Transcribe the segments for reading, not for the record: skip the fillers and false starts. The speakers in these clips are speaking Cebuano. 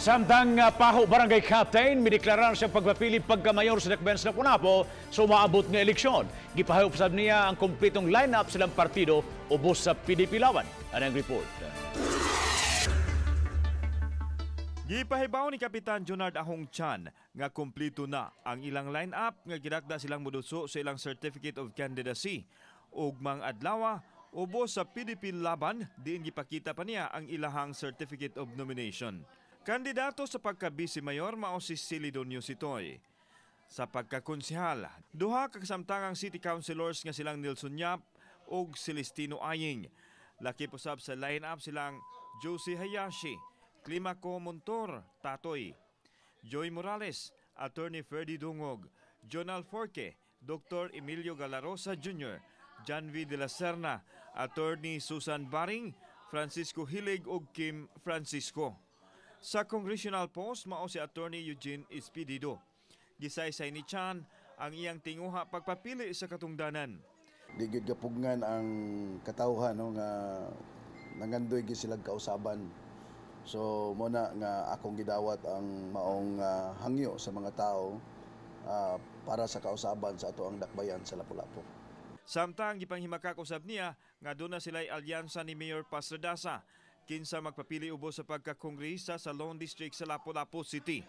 Samtang Pajo Barangay Captain, mideklarar siya pagpapili pagkamayor sa Dakbayan sa Lapu-Lapu sa umaabot nga eleksyon. Gipahibaw usab niya ang kompletong lineup sa ilang partido ubos sa PDP Laban. Anang report. Gipahibaw ni Kapitan Junard Ahong Chan nga kumplito na ang ilang line-up nga gidakda silang moduso sa ilang Certificate of Candidacy. Ugmang adlaw, ubos sa PDP Laban, diin gipakita pa niya ang ilahang Certificate of Nomination. Kandidato sa pagka-vice mayor mao si Celidonio Sitoy. Sa pagkakonsehal, duha ka kasamtangang city councilors nga silang Nelson Yap ug Celestino Aying. Lakip usab sa line-up silang Josie Hayashi, Climaco Montor, Tatoy, Joy Morales, Attorney Ferdy Dungog, John Alforque, Dr. Emilio Galarosa Jr., John V. De La Serna, Attorney Susan Baring, Francisco Hilig ug Kim Francisco. Sa congressional post, mao si Attorney Eugene Espedido. Gisaysay ni Chan ang iyang tinguha pagpapili sa katungdanan. Di gyud gapugngan ang katawhan, no, nga nangandoy gyud silang kausaban. So mo na nga akong gidawat ang maong hangyo sa mga tao para sa kausaban sa ato ang dakbayan sa Lapu-Lapu. Samtang gipanghimakak usab niya nga duna sila'y alyansa ni Mayor Paz Radaza kinsa magpapili ubos sa pagkakongresa sa Lone District sa Lapu-Lapu City.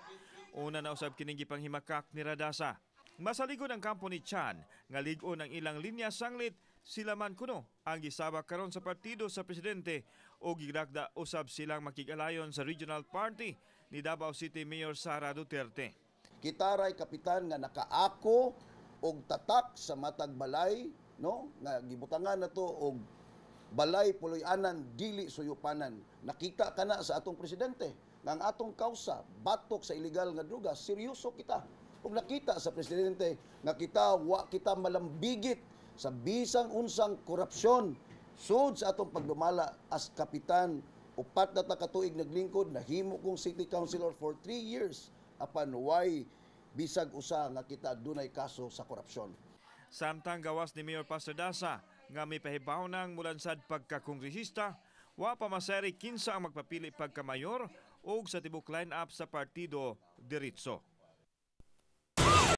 Una na usab kining gipanghimakak ni Radaza. Masaligon ang kampo ni Chan nga lig-on ang ilang linya sanglit sila man kuno ang gisabak karon sa partido sa presidente o gidakda usab silang makig-alayon sa regional party ni Davao City Mayor Sara Duterte. Kita ray kapitan nga nakaako og tatak sa matag balay, no, nga gibutangan na to og "Balay puloy-anan, dili suyupanan." Nakita kana sa atong presidente nga ang atong kausa batok sa ilegal nga droga, seryoso kita. Ug nakita sa presidente nga kita wa kita malambigit sa bisang unsang korupsyon. Sud sa atong pagdumala as kapitan, 4 na ta ka tuig naglingkod, nahimo kong city councilor for 3 years, apan way bisag usa nga kita dunay kaso sa korupsyon. Samtang gawas ni Mayor Paz Radaza nga may pahibaw ng mulansad pagkakongresista, wa pa maseri kinsa ang magpapili pagkamayor og sa tibok line-up sa partido diretso.